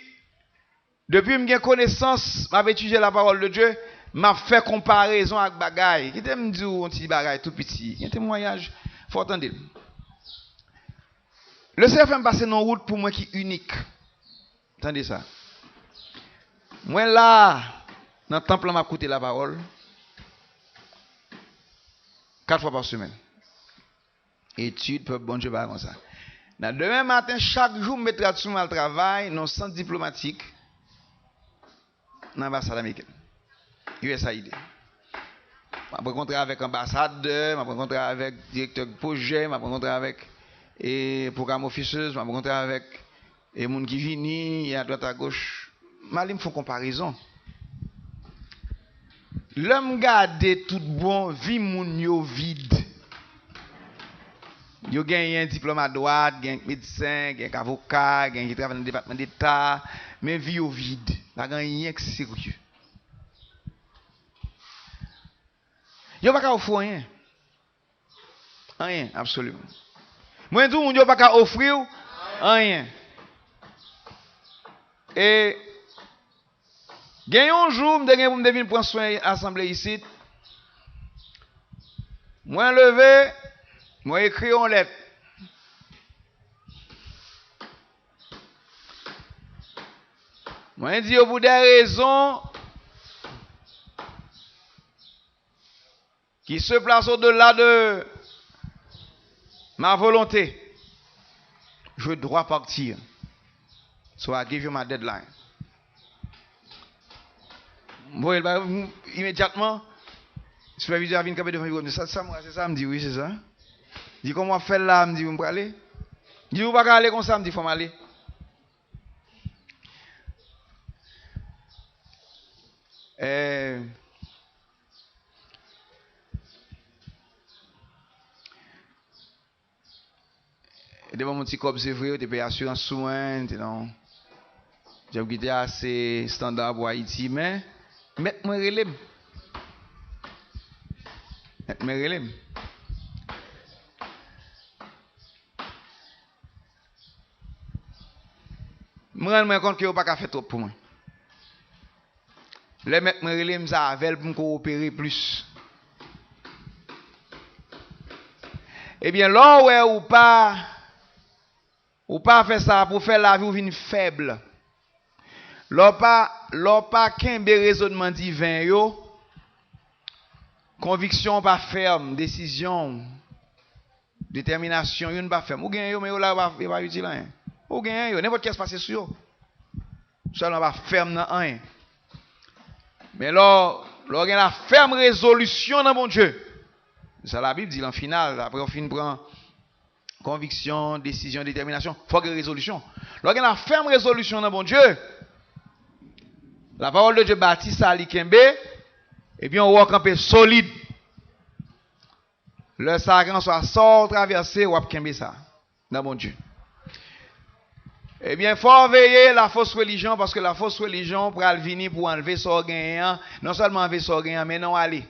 depi m gen konesans, m ap etidye lapawòl de Dye, m ap fè konparezon ak bagay. Kite m di w yon ti bagay tou piti. Gen temwayaj, fò w tande l. Le Seyè fè m pase nan yon wout pou mwen ki inik. Tande sa. Mwen la, nan tanp lan, m ap koute lapawòl kat fwa pa semèn. Etid, pèp Bondye pa konsa. Nan demen maten, chak jou, m met rad sou mwen al travay nan yon sant diplomatik nan anbasad amerikèn, U S A I D. M ap rankontre avèk anbasadè, m ap rankontre avèk direktè pwojè, m ap rankontre avèk, e, program officers, m ap rankontre avèk, e, moun ki vini, e, adwat agoch. M ale m fè yon konparezon. Lè m gade tout bon, vi moun yo vid. Yo genyen diplòm adwat, gen medsen, gen avoka, gen ki travay nan Depatman Deta, men vi yo vid. Pa gen anyen k serye. Yo pa ka ofri w anyen. Anyen, absoliman. Mwen di w, moun yo pa ka ofri w anyen. E gen yon jou, m te gen pou m te vin pran swen asanble isit. Mwen leve, mwen ekri yon lèt. Mwen di yo pou de rezon qui se place au-delà de ma volonté, je dois partir. So I give you my deadline. M voye l ba yo, m, imedyatman, sipèvizè a vin kanpe devan biwo m. Sa, sa m wè, se sa? M di, wi, se sa. Di, kòman w ap fè l la? M di, wi, m prale. Di, ou pa ka ale konsa. M di, fò m ale. Eh, Yo te ban m yon ti kòb, se vre, yo te peye asirans sou mwen, te nan yon djòb ki te ase estanda pou Ayiti, men mèt mwen rele m. Mèt mwen rele m. M rann mwen kont ke yo pa ka fè twòp pou mwen. Lè mèt mwen rele m, se avè l pou m kowopere plis. Ebyen, lè w wè ou pa, ou pa fè sa pou fè lavi w vin fèb, lè w pa, lè w pa kenbe rezònman diven yo, konviksyon w pa fèm, desizyon w, detèminasyon, youn pa fèm. Ou genyen yo, men yo la, yo pa, yo pa itil anyen. Ou genyen yo, nenpòt kiyès pase sou yo. Sèlman pa fèm nan anyen. Men lè w, lè w gen la fèm rezolisyon nan Bondye. Sa Labib di lan final, apre w fin pran konviksyon, desizyon, detèminasyon, fò w gen rezolisyon. Lè w gen la fèm rezolisyon nan Bondye, La parole de Dieu bati sa li kenbe, epi yon wòk kanpe solid. Lè sa, kèlkanswa sa w travèse, w ap kenbe sa nan Bondye. Ebyen, fò w veye lafos relijyon, paske lafos relijyon pral vini pou anlve sa w genyen an. Non sèlman anlve sa w genyen an, men nan w ale.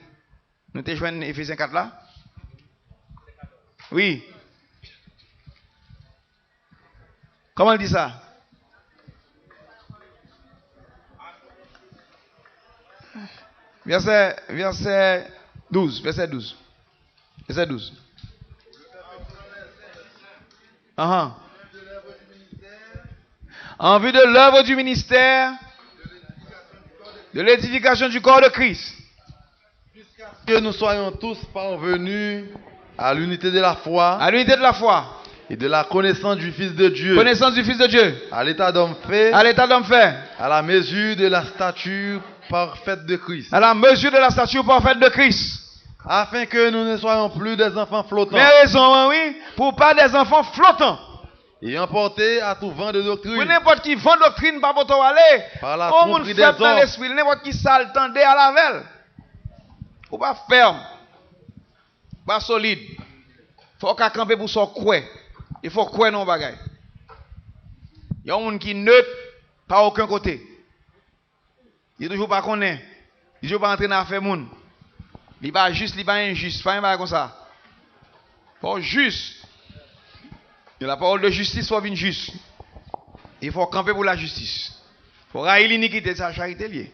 Nou te jwenn Efezyen kat la? Wi. Kòman l di sa? Vèsè, vèsè douz, vèsè douz. Vèsè douz. Ahan. En vue de l'œuvre du ministère, de l'édification du corps de Christ. Que nous soyons tous parvenus à l'unité de la foi À l'unité de la foi, et de la connaissance du Fils de Dieu, connaissance du Fils de Dieu, à l'état d'homme fait, à l'état d'homme fait, à la mesure de la stature parfaite de Christ, à la mesure de la stature parfaite de Christ. Afin que nous ne soyons plus des enfants flottants. Men rezon an, wi, pou pa des enfants flottants. Et emportés à tout vent de doctrine. Pou nenpòt ki van doktrin pa pote w ale. Par la tromperie des hommes. On moun fèb nan lespri l, nenpòt ki sa l tande al avè l. Ou pa fèm. Ou pa solid. Fò w ka kanpe pou sa w kwè. E fò w kwè nan yon bagay. Yon moun ki nèt, pa okenn kote. Li toujou pa konnen. Li toujou pa antre nan afè moun. Li pa jis, li pa enjis. Pa gen bagay konsa. Fò w jis. Gen la pawòl de jistis, fò w vin jis. E fò w kanpe pou lajistis. Fò w rayi linikite, se charite l ye.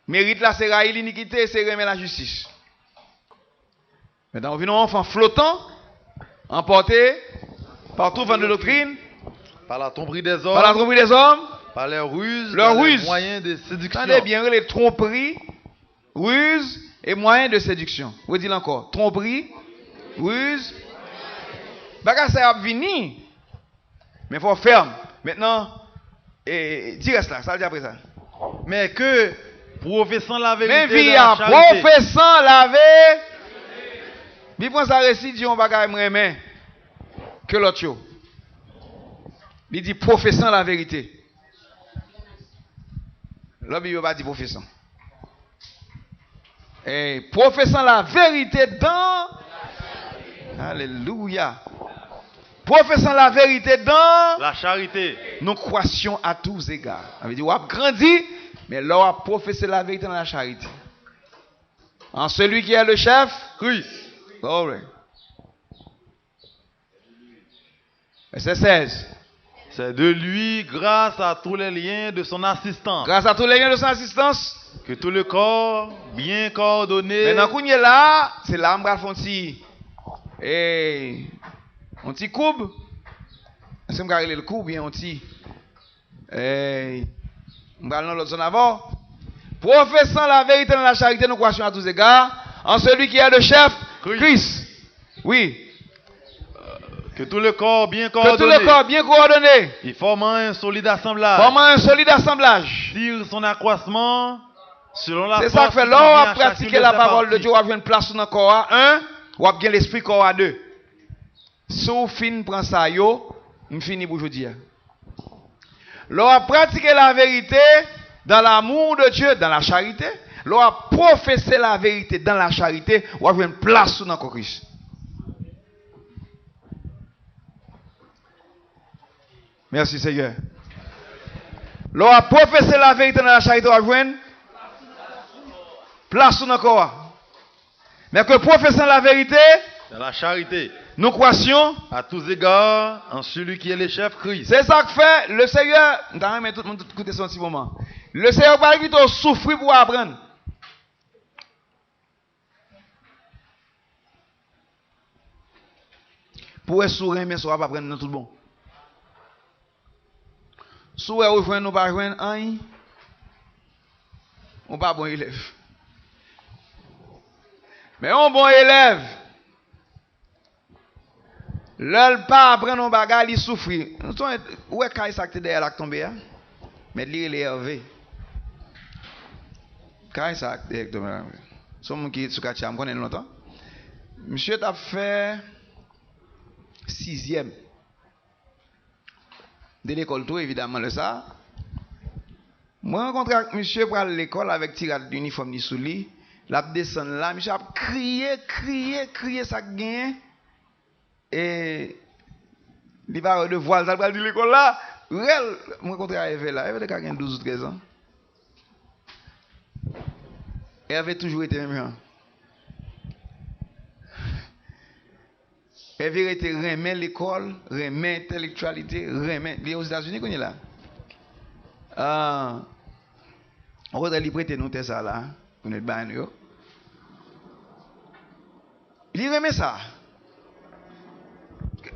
Merit la, se rayi linikite, se renmen lajistis. Maintenant, ou vin yon anfan flotan, anpòte par tout vent de doctrine, par la tromperie des hommes, par la tromperie des hommes, par leurs ruses, leurs ruses, moyens de séduction. Tande byen, rele twonpri, riz e mwayen de sediksyon. Redi l ankò. Twonpri, riz. Bagay sa yo ap vini. Men fò w fèm. Mentnan, e, di rès la, sa l di apre sa? Mais que, professant la vérité dans la charité. Men vi a, profesan lave. Li pran sa resi, di yon bagay mwen renmen ke lòt yo. Li di, professant la vérité. Lòt Bib yo pa di professant. Eh, professant la vérité dans... Alelouya. Professant la vérité dans... La charité. Nous croissions à tous égards. Sa vle di, w ap grandi, men lè w ap pwofese laverite nan lacharite. En celui qui est le chef. Christ. Glory. Vèsè sèz. C'est de lui, grâce à tous les liens de son assistance. Grâce à tous les liens de son assistance. Que tout le corps, bien coordonné. Mentnan, kounye la, se la m pral fè yon ti, eh, yon ti koub. Èske m ka rele l koub oubyen yon ti, eh, m pral nan lòt zòn avè w. Professant la vérité dans la charité, nous croissions à tous égards en celui qui est le chef, Christ. Christ. Wi. Que tout le corps bien coordonné. Que tout le corps bien coordonné. Et formant un solide assemblage. Formant un solide assemblage. Tire son accroissement selon la force qui convient à chacune de ses parties. Se sa k fè, lè w ap pratike la parole de Dieu, w ap jwenn plas ou nan kò a, en, w ap gen lespri kò a, de. Si w fin pran sa yo, m fini pou jodi a. Lè w ap pratike laverite dans l'amour de Dieu, dans la charité, lè w ap pwofese laverite dans la charité, w ap jwenn plas ou nan kò Kris. Mèsi, Senyè. Lè w ap pwofese laverite dans la charité, w ap jwenn plas ou nan kò a. Mais que professant la vérité, dans la charité, nous croissions à tous égards en celui qui est le chef, Christ. Se sa k fè, le Seigneur, m ta renmen tout moun koute sa yon ti moman. Le Seigneur pral kite w soufri pou w aprann. Pou w wè si w renmen sa w ap aprann nan tout bon. Si w wè ou jwenn, ou pa jwenn anyen, ou pa bon elèv. Men yon bon elèv, lè l pa aprann yon bagay, li soufri. Ou wè kay sa k te dèyè la k tonbe a? Mèt li rele Hervé. Kay sa k dèyè k tonbe la. Se yon moun ki ret sou katye a, m konnen l lontan. Misye t ap fè sizyèm. M te lekòl tou, evidaman, lè sa a. Mwen rankontre ak misye pral lekòl avèk ti rad inifòm li sou li. L ap desann la, misye ap kriye, kriye, kriye sa k genyen. E li pa wè devwa l, sa l pral di lekòl la. Rèl, mwen rankontre a Èvè la. Èvè te ka gen douz ou trèz an. Èvè toujou rete menm jan. Èvè rete renmen lekòl, renmen entèlektyalite, renmen. Li Ozetazini kounye la. Ah, okontrè, li prete nou tè sa la, pou nou bay nou yo. Li renmen sa.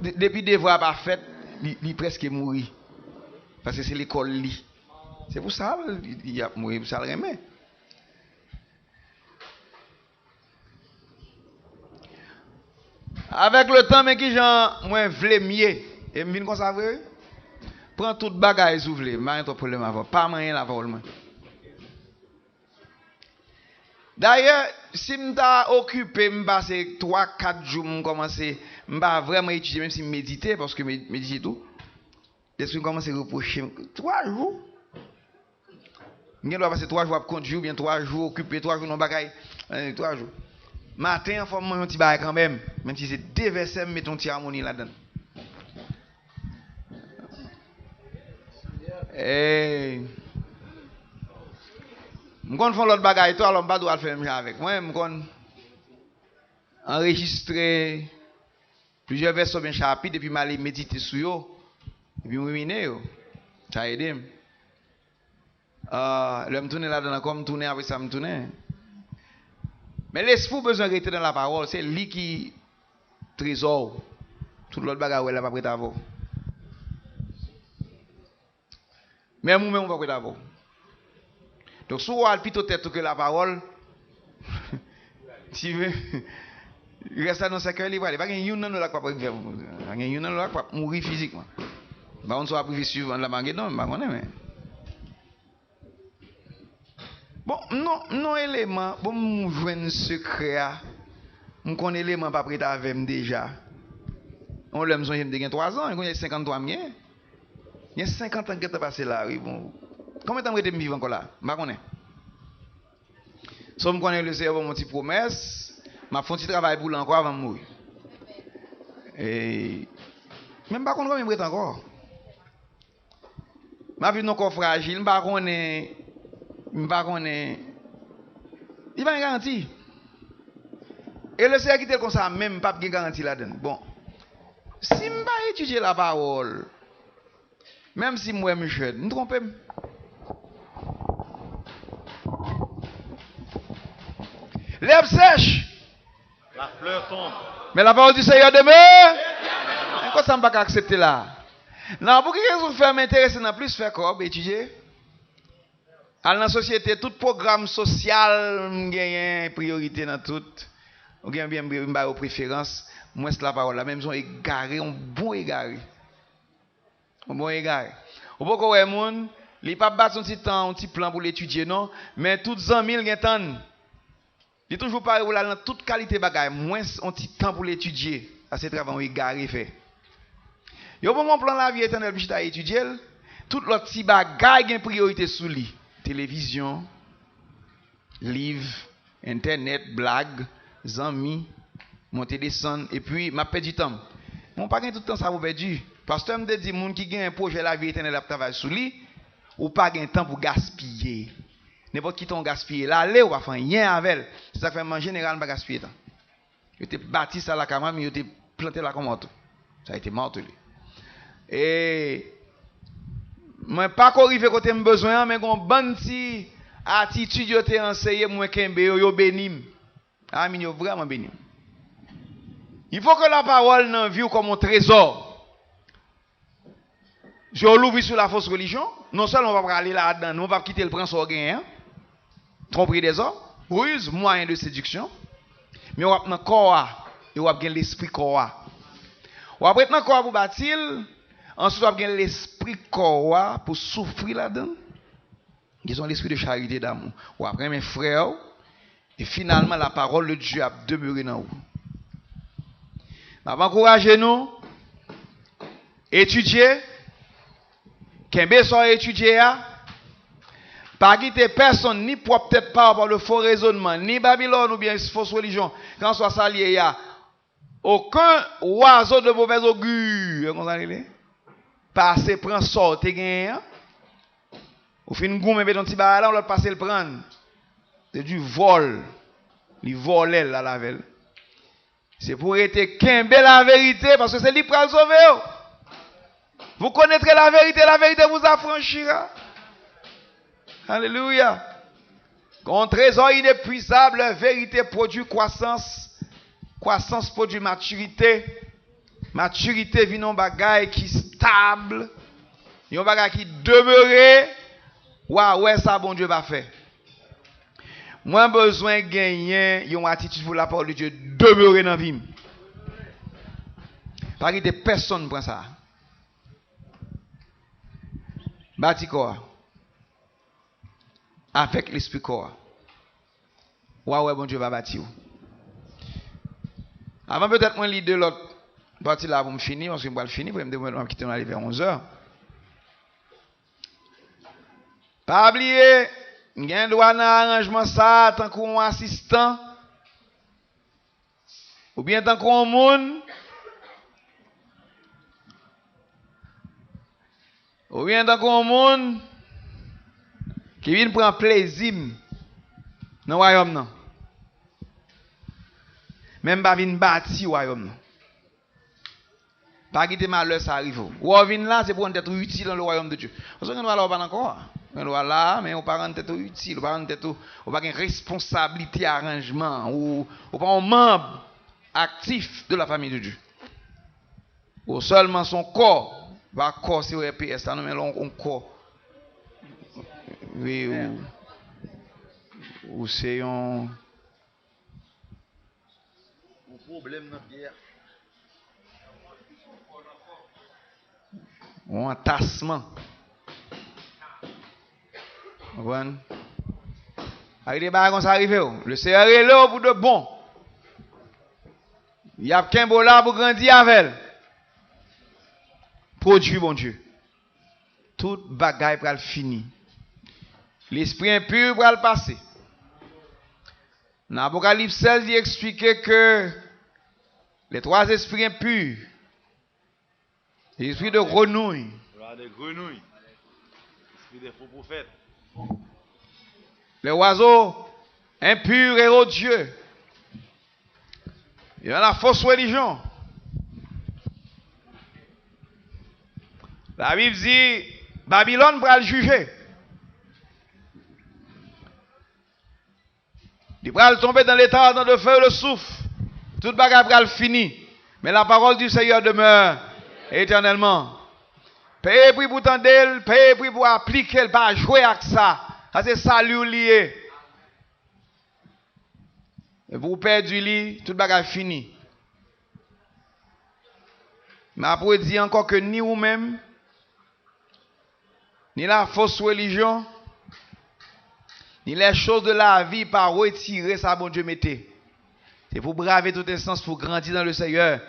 De- Depi devwa pa fèt, li, li prèske mouri. Paske se lekòl li. Se pou sa l, li, li ap mouri, pou sa l renmen. Avèk letan, men kijan mwen vle m ye. E m vin konsa vre, wi. Pran tout bagay si w vle. M pa gen twòp pwoblèm avè w. Pa manyen lapawòl mwen. Dayè, si m ta okipe, m pase twa, kat jou, m kòmanse, m pa vrèman etidye, menm si m medite, paske m medite tou. Lespri m kòmanse repwoche m. Twa jou? M gen dwa pase twa jou ap kondui, oubyen twa jou okipe, twa jou nan bagay, eh, twa jou. Maten an, fò m manje yon ti bagay kanmenm, menm si se de vèsè, m mete yon ti amoni ladan l. Eh, m konn fè yon lòt bagay tou, alò m pa dwe al fè menm jan avèk. Mwen, m konn anrejistre plizyè vèsè oubyen chapit, epi m ale medite sou yo, epi m rimine yo. Sa ede m. Ah, lè m tounen ladan l ankò, m tounen, apre sa m tounen. Men lespri w bezwen rete nan lapawòl, se li ki trezò w. Tout lòt bagay ou wè la p ap ret avè w. Menm ou menm ou p ap ret avè w. Donk, si w al pito tèt ou ke lapawòl, ti ve, rès la nan sèkèy li prale. Pa gen youn nan nou la k p ap rive. Pa gen youn nan nou la k p ap mouri fizikman. M pa konn si w ap rive swiv Anlamagedon, m pa konnen, men. Bon, m non, m non eleman, bon, m jwenn sekrè a. M konn eleman p ap ret avè m deja. Yon lè m sonje m te gen twa zan, kounye a senkant twa m gen. Gen senkant an k gentan pase la, wi, bon. Konbyen tan m rete m viv ankò la? M pa konnen. So, m konnen Lesenyè ban m yon ti pwomès, m ap fè yon ti travay pou li ankò avan m mouri. E, men m pa konn konbyen m ret ankò. M ap viv nan kò frajil, m pa konnen, m pa konnen. Li pa gen garanti. E Lesenyè kite l konsa menm, m p ap gen garanti ladan l. Bon, si m pa etidye lapawòl, menm si m wè m jèn, m twonpe m. Lèb sèch. La fleur tombe. Men la parole du Seigneur demeure. Men konsa m pa ka aksepte la. Nan, pou ki rezon fè m enterese nan plis fè kòb, etidye? Al nan sosyete, tout pwogram sosyal m genyen, priyorite nan tout. Ou gen byen m ba yo preferans, mwens lapawòl la, menm si yon egare, yon bon egare. Yon bon egare. Ou poko wè moun, li p ap bati yon ti tan, yon ti plan pou l etidye non, men tout zanmi l gen tan. Li toujou pare pou l al nan tout kalite bagay, mwens yon ti tan pou l etidye. Sa se travay yon egare fè. Yo ban m yon plan lavi etènèl, m chita etidye l. Tout lòt ti bagay gen priyorite sou li. Televizyon, liv, entènèt, blag, zanmi, monte desann, epi m ap pèdi tan m. Men w pa gen tout tan sa pou pèdi. Pastè m te di, moun ki gen pwojè lavi etènèl ap travay sou li, ou pa gen tan pou gaspiye. Nenpòt ki tan w gaspiye l ale, ou pa fè anyen avè l. Se sa k fè m, an jeneral, m pa gaspiye tan. Yo te bati sa lakay mwen, men yo te plante l ak yon mato. Sa a été martelé. E mwen pa ko rive kote m bezwen an, men gen yon bann ti atitid yo te anseye m, mwen kenbe yo, yo beni m. Amin, yo vrèman beni m. Il faut que la parole nan vi w kòm yon trezò. Je w louvri sou la fausse religion, non sèlman w p ap rale ladan, non, w p ap kite l pran sa w genyen an. Tromperie des hommes, ruse, moyen de séduction. Men w ap nan kò a, e w ap gen lespri kò a. W ap ret nan kò a pou bati l, answit w ap gen lespri kò a pou soufri ladan l. Ki se yon lespri de charite, damou. W ap renmen frè w, e finalman, la parole de Dieu ap demere nan ou. M ap ankouraje nou, etidye, kenbe sa w etidye a, Pa kite pèsonn, ni pwòp tèt pa w, pa de fo rezònman, ni Babilòn oubyen fo relijyon, kèlkanswa sa l ye a, aucun oiseau de mauvaise augure, konsa li ye, pase pran sa w te genyen an. Ou fin goumen, mete yon ti bagay la, yon lòt pase l pran l. Se di vòl. Li vòlè l, l al avè l. Se pou w rete kenbe laverite, paske se li k pral sove w. Vous connaîtrez la vérité, la vérité vous affranchira. Alelouya. Kon trezò inepwizab, la verite pwodui kwasans. Kwasans pwodui matirite. Matirite vin yon bagay ki stab, yon bagay ki demere. W a wè sa Bondye va fè. Mwen bezwen genyen yon atitid pou lapawòl de Dye demere nan vi m. Pa kite pèsonn pran sa. Bati kò a. Avèk lespri kò a. W a wè Bondye va bati w. Avan petèt mwen li de lòt pati la pou m fini, paske m pral fini, premye demen m ap kite nou ale vè onz è. Pa bliye, m gen dwa nan aranjman sa a tankou yon asistan, oubyen tankou yon moun, oubyen tankou yon moun ki vin pran plezi m nan wayòm nan. Men m pa vin bati wayòm nan. Pa kite malè sa rive w. Wè w vin la, se pou rann tèt ou itil nan le royaume de Dieu. Paske gen dwa la ou pa nan kò a. Gen dwa la, men ou pa rann tèt ou itil, ou pa rann tèt ou, ou pa gen responsablite aranjman, ou, ou pa yon manm aktif de la famille de Dieu. Ou sèlman se yon kò, pa kò se yon E P S la, non, men lè yon kò. Wi, ou, ou se yon Yon pwoblèm nan pyè a. Yon antasman. Konprann? Ak de bagay konsa rive w. Le Seyè rele w pou de bon. Y ap kenbe w la pou grandi avè l. Pwodui Bondye. Tout bagay pral fini. Lespri enpi pral pase. Nan Apokalips sèz, li eksplike ke les trois esprits impurs, les esprits de grenouille, Lwa de grenouy. Espri de fo pwofèt. Les oiseaux impurs et odieux, il y a la fausse religion. La Bib di, Babilòn pral jije. Li pral tonbe dans l'étang ardent de feu et de soufre. Tout bagay pral fini. Men la parole du Seigneur demeure éternellement. Peye pri pou tande l, peye pri pou aplike l, pa jwe ak sa. Sa se sali w li ye. E pou w pèdi li, tout bagay fini. M ap redi ankò ke ni ou menm, ni la fausse religion, ni les choses de la vie pa retire sa Bondye mete. Se pou brave tout enstans, pou grandi dans le Seigneur.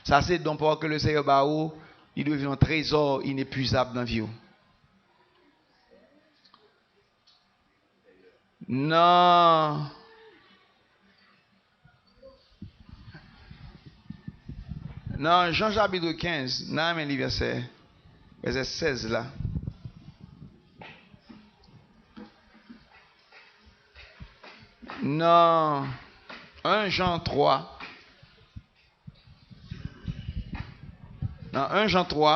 Sa se don pawòl ke le Seigneur ba ou, li dwe vin yon trezò inepwizab nan vi w. Nan, nan Jan chapit kenz, nan men li vèsè, vèsè sèz la. Nan en Jan twa, Nan en Jan twa,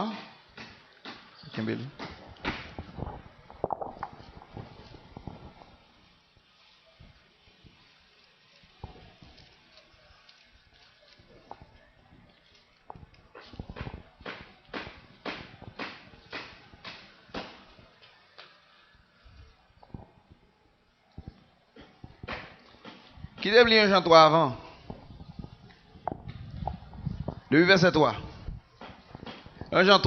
kenbe li. Kite m li en Jan twa avan. Depi vèsè twa. En Jan